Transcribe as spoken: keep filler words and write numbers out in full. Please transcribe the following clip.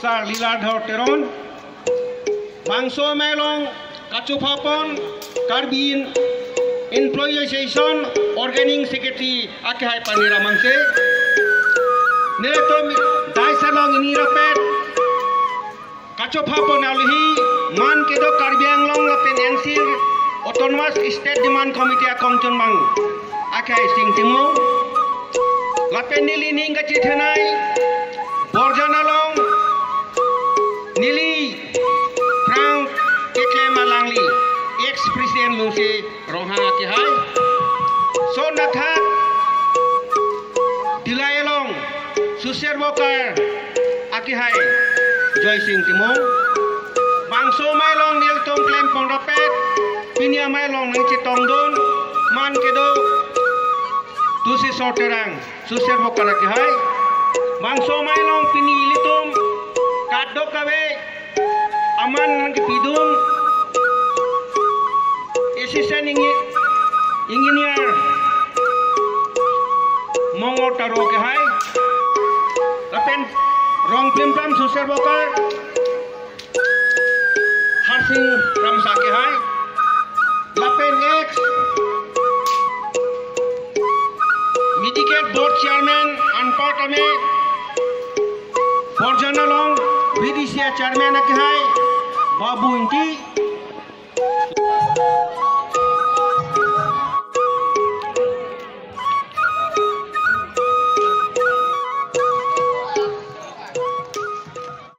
Sar Liladhar Teron, bangso amei along kachophapon Karbi Employee Association Organizing Secretary akehai Paniram Hanse. Nelitum dais along pini rapet kachophapon aluhi, man kedo Karbi Anglong lapen N C Autonomous State Demand Committee akongchunbang akehai Sing Timung. Lapen neli ning kachethanai, Borjan along neli phrang keklem alangli, ex-president Lungse Ronghang akehai. Son athak Dillai along social worker akehai Joy Sing Timung. Bangso amei along nelitum klempon rapet, pini amei along nangchetongdun, man kedo Tusi Sorterang, social worker akehai. Bangso amei along pini ilitum kadokave aman nangkepidun Assistant Engi-, Engineer Mongol Taro akehai, lapen rong plimplam social worker Harsing Kramsa akehai, lapen ex Medical Board Chairman anparta me Borjan along B D C A Chairman akehai Babu Ingti,